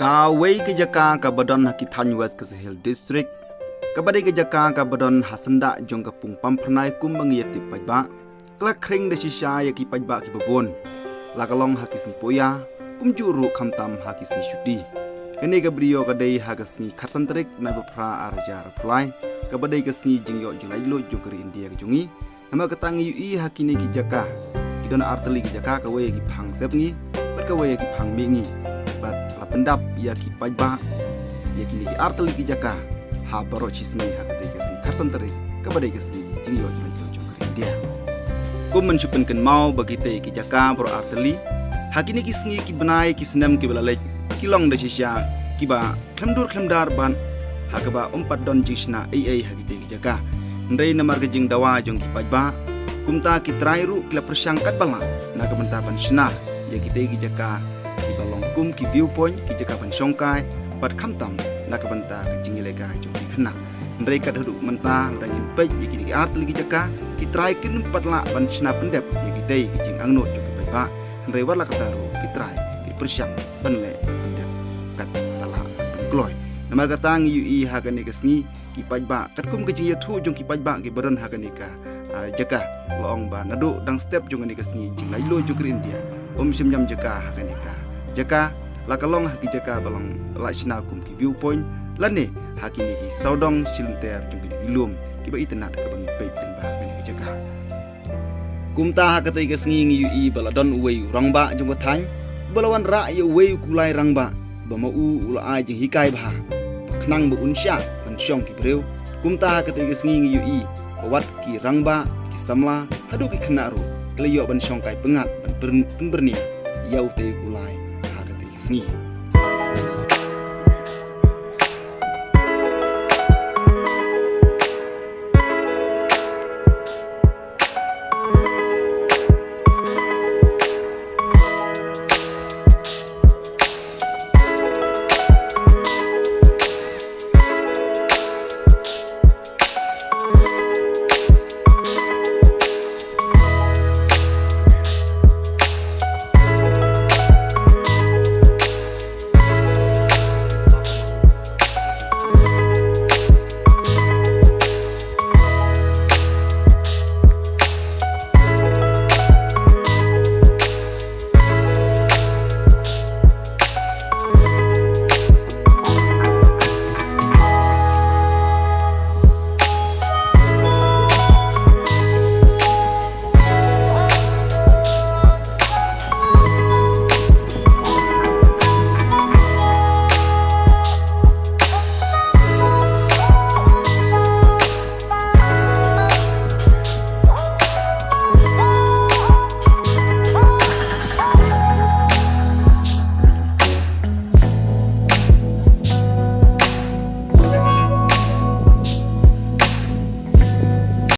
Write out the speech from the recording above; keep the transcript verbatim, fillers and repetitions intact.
A wei ka jaka kaba don ha ki thaiñ West Khasi Hills District, kaba dei ka jaka kaba don ha syndah jong ka pung Pamphyrnai kum ba ngi ïa tip paidbah, ka la khring da shisha ïa ki paidbah kiba bun, la ka long ha ki sngi Poya, kumjuh ruh khamtam ha ki sngi Shuti. Kane ka video ka dei ha ka sngi khatsan tarik Naiwieng phra ar hajar arphew lai, kaba dei ka sngi jingïoh jinglaitluid jong ka ri India ka jong ngi. Namar kata ngi ïohi ha kine ki jaka ki don artylli ki jaka, kawei ha ki phang sepngi bad kawei ha ki phang mihngi, bad la pyndap ïa ki paidbah ïa kine ki artylli ki jaka ha baroh shi sngi ha katei ka sngi khatsan tarik, kaba dei ka sngi jingïoh jinglaitluid jong ka ri India. Kum ban shu pynkynmaw ba kitei ki jaka baroh artylli ha kine ki sngi, ki bnai, ki snem kiba la leit, ki long da shisha kiba khlem dur khlem dar bad ha kaba ym pat don jingshna ei ei ha kitei ki jaka. Hynrei namar ka jingdawa jong ki paidbah, kumta ki trai ruh ki la pyrshang katba lah na ka bynta ban shna ïa kitei ki jaka kiba long kum ki view point, ki jaka ban shongkai, bad khamtam na ka bynta ka jingïalehkai jong ki khynnah. Hynrei kat haduh mynta, lada ngin peit ïa kine ki artylli ki jaka, ki trai kim pat lah ban shna pyndep ïa kitei ki jingangnud jong ki paidbah. Hynrei wat la katta ruh ki trai ki pyrshang ban leh pyndep katba lah ban kloi. Namar kata ngi ïohi ha kane ka sngi ki paidbah, katkum ka jingïathuh jong ki paidbah kiba don ha kane ka, ah, jaka, la ong ba naduh dang step jong kane ka sngi jinglaitluid jong ka ri India, ym shym ñiam jaka ha kane ka jaka, la ka long ha ki jaka ba long la shna kum ki view point, lane ha kine ki sawdong shilynter jong kine ki lum kiba itynnad kaba ngi peit lyngba kane ka jaka. Kumta ha katei ka sngi ngi ïohi ba la don uwei u rangbah jong ka thaiñ, ba la wanrah ïa uwei u kulai rangbah, ba ma u u la ai jinghikai bha, ba khnang ba un shah ban shong ki briew. Kumta ha katei ka sngi ngi ïohi ba wat ki rangbah, ki samla, haduh ki khynnah ruh ki la ïoh ban shongkai pyngngad ban pyn-, pynbyrngia ïa utei u kulai ha katei ka sngi.